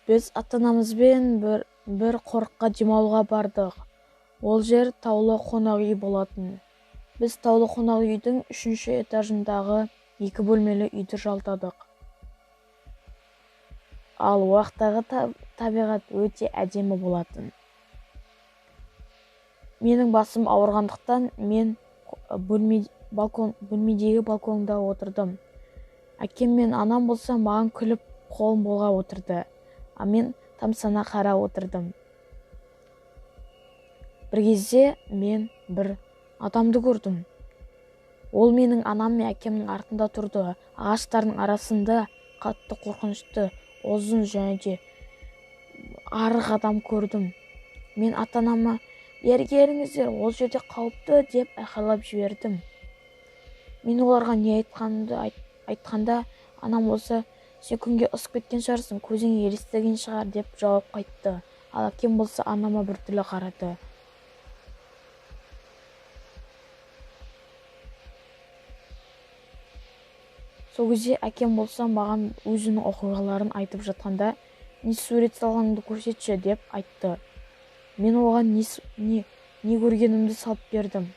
Біз ата-анамызбен бір қорыққа демалуға бардық. Ол жер таулы қонақ үй болатын. Біз таулы қонақ үйдің 3-ші этажындағы 2 бөлмелі үйді жалдадық. Ал уақтағы табиғат өте әдемі болатын. Менің басым ауырғандықтан мен бөлмедегі балконда отырдым. Әкем мен анам болса маған күліп қолын бұлғап отырды, а мен тамсана қарап отырдым. Бір кезде мен бір адамды көрдім. Ол менің анам мен әкемнің артында тұрды. Ағаштардың арасында қатты қорқынышты, ұзын және де арық адам көрдім. Мен ата-анама бері келіңіздер, ол жерде қауіпті деп айқайлап жібердім. Мен оларға не айтқанымды айтқанда, анам болса, сен күнге ысып кеткен шығарсың, көзің елестеген шығар деп жауап қайтты. Ал әкем болса анама біртүрлі қарады. Сол кезде әкем болса маған өзінің оқиғаларын айтып жатқанда, не сурет салғаныңды көрсетші деп айтты. Мен оған не көргенімді салып бердім.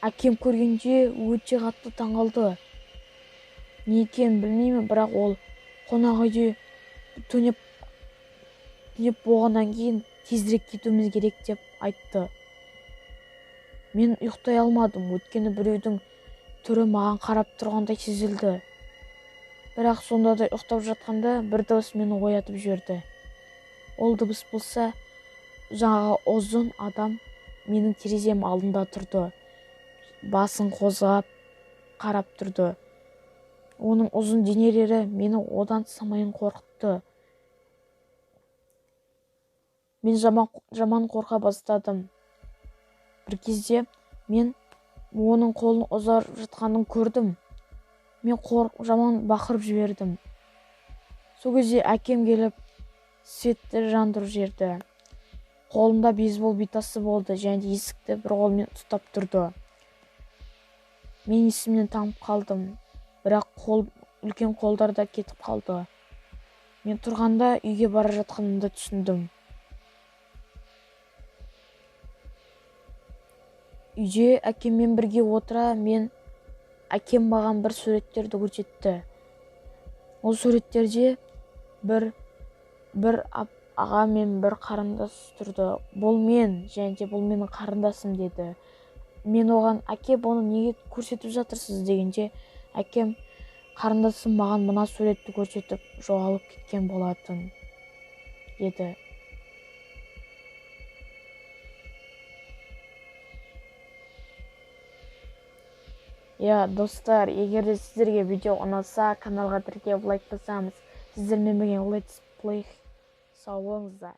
Әкем көргенде өте қатты таңғалды. Не екенін білмеймін, бірақ ол қонақ үйде түнеп болғаннан кейін тезірек кетуіміз керек деп айтты. Мен ұйықтай алмадым, өйткені біреудің түрі маған қарап тұрғандай сезілді. Бірақ сонда да ұйықтап жатқанда бір дыбыс мені оятып жіберді. Ол дыбыс болса, жаңағы ұзын адам менің терезем алдында тұрды. Басын қозғап қарап тұрды. Оның ұзын денелері мені одан самайын қорқытты. Мен жаман қорқа бастадым. Бір кезде мен оның қолын ұзарып жатқанын көрдім. Мен жаман бақырып жібердім. Сол кезде әкем келіп светті жандырып жіберді. Қолында бейсбол битасы болды және де есікті бір қолымен ұстап тұрды. Мен есімнен танып қалдым, бірақ үлкен қолдар да кетіп қалды. Мен тұрғанда үйге бара жатқанымды түсіндім. Үйде әкеммен бірге отыра, мен әкем маған бір суреттерді көрсетті. Ол суреттерде бір аға мен бір қарындас тұрды. Бұл мен және де бұл менің қарындасым деді. Мен оған, әке, бұны неге көрсетіп жатырсыз дегенде, әкем қарындасым маған мына суретті көрсетіп жоғалып кеткен болатын деді. Я, достар, егер де сіздерге видео ұнаса, каналға тіркеліп лайк басамыз. Сіздермен бірге Let's Play. Сау болыңыздар.